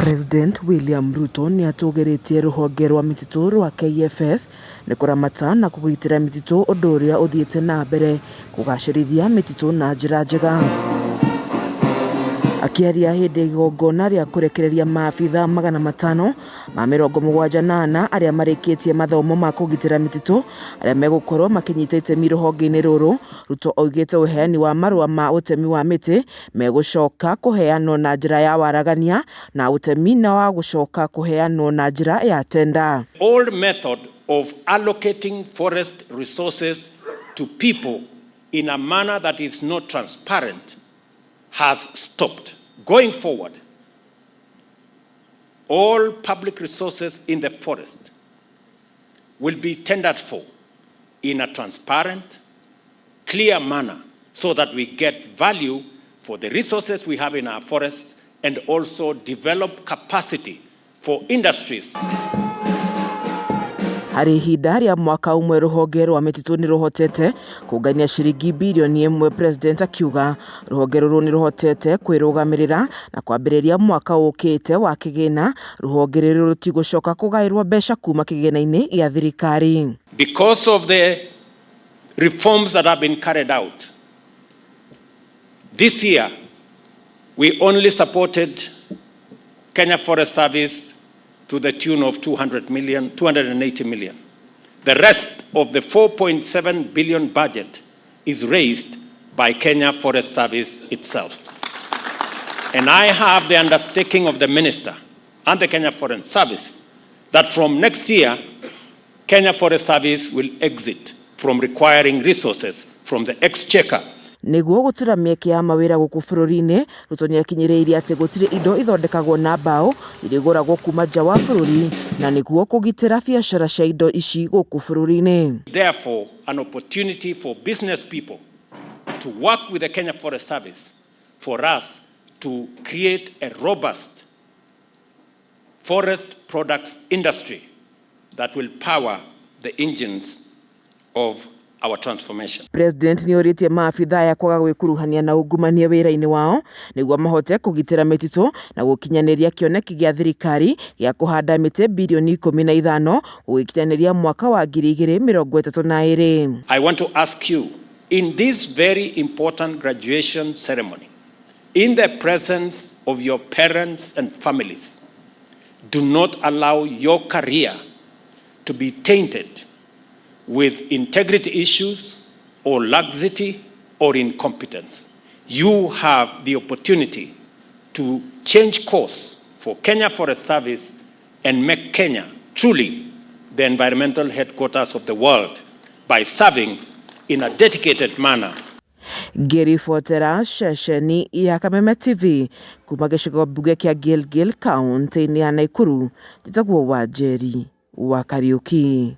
President William Ruto nĩ atũgĩrĩtie rũhonge rwa mĩtitũ rwa KFS nĩ kũramata na kũgitĩra mĩtitũ ũndũ ũrĩa ũthiĩte na mbere kũgacĩrithia mĩtitũ na njĩra njega. Akĩaria hĩndĩ ya igongona rĩa kũrekereria maabitha 574 arĩa marĩkĩtie mathomo ma kũgitĩra mĩtitũ arĩa megũkorwo makĩnyita itemi rũhonge-inĩ rũrũ, Ruto oigĩte ũheani wa marũa ma ũtemi wa mĩtĩ megũcoka kũheanwo na njĩra ya waragania na ũtemi na wa gũcoka kũheanwo na njĩra ya tenda. Old method of allocating forest resources to people in a manner that is not transparent has stopped. Going forward, all public resources in the forest will be tendered for in a transparent, clear manner so that we get value for the resources we have in our forests and also develop capacity for industries. Harĩ ihinda rĩa mwaka ũmwe rũhonge rwa mĩtitũ nĩ rũhotete kũngania ciringi birioni 1, President akiuga rũhonge rũrũ nĩ rũhotete kwĩrũgamĩrĩra na kwambĩrĩria mwaka ũkĩte wa kĩgĩna rũhonge rũrũ rũtigũcoka kũgaĩrwo mbeca kuma kĩgĩna-inĩ gĩa thirikari. Because of the reforms that have been carried out, this year we only supported Kenya Forest Service to the tune of 200 million, 280 million. The rest of the 4.7 billion budget is raised by Kenya Forest Service itself. And I have the undertaking of the minister and the Kenya Forest Service that from next year, Kenya Forest Service will exit from requiring resources from the exchequer. Nĩguo gũtura mĩeke ya mawĩra gũkũ bũrũri-inĩ, Ruto nĩakinyĩrĩirie atĩ gũtirĩ indo ithondekagwo na mbaũ irĩgũragwo kuma nja wa bũrũri na nĩguo kũgitĩra biacara cia indo ici gũkũ bũrũri-inĩ. Therefore, an opportunity for business people to work with the Kenya Forest Service for us to create a robust forest products industry that will power the engines of our transformation. President nĩorĩtie maabitha aya kwaga gwĩkuruhania na ungumania wĩra-inĩ wao nĩguo mahote kũgitĩra mĩtitũ na gũkinyanĩria kĩoneki gĩa thirikari gĩa kũhanda mĩtĩ birioni 15 gũgĩkinyanĩria mwaka wa 2032. I want to ask you, in this very important graduation ceremony, in the presence of your parents and families, do not allow your career to be tainted with integrity issues or laxity or incompetence. You have the opportunity to change course for Kenya Forest Service and make Kenya truly the environmental headquarters of the world by serving in a dedicated manner. Ngĩribotera ceceni ya Kameme TV kuma gĩcigo mbunge kĩa Gilgil kaunti-inĩ ya Nakuru, njĩtagwo Wanjeri wa Kariuki.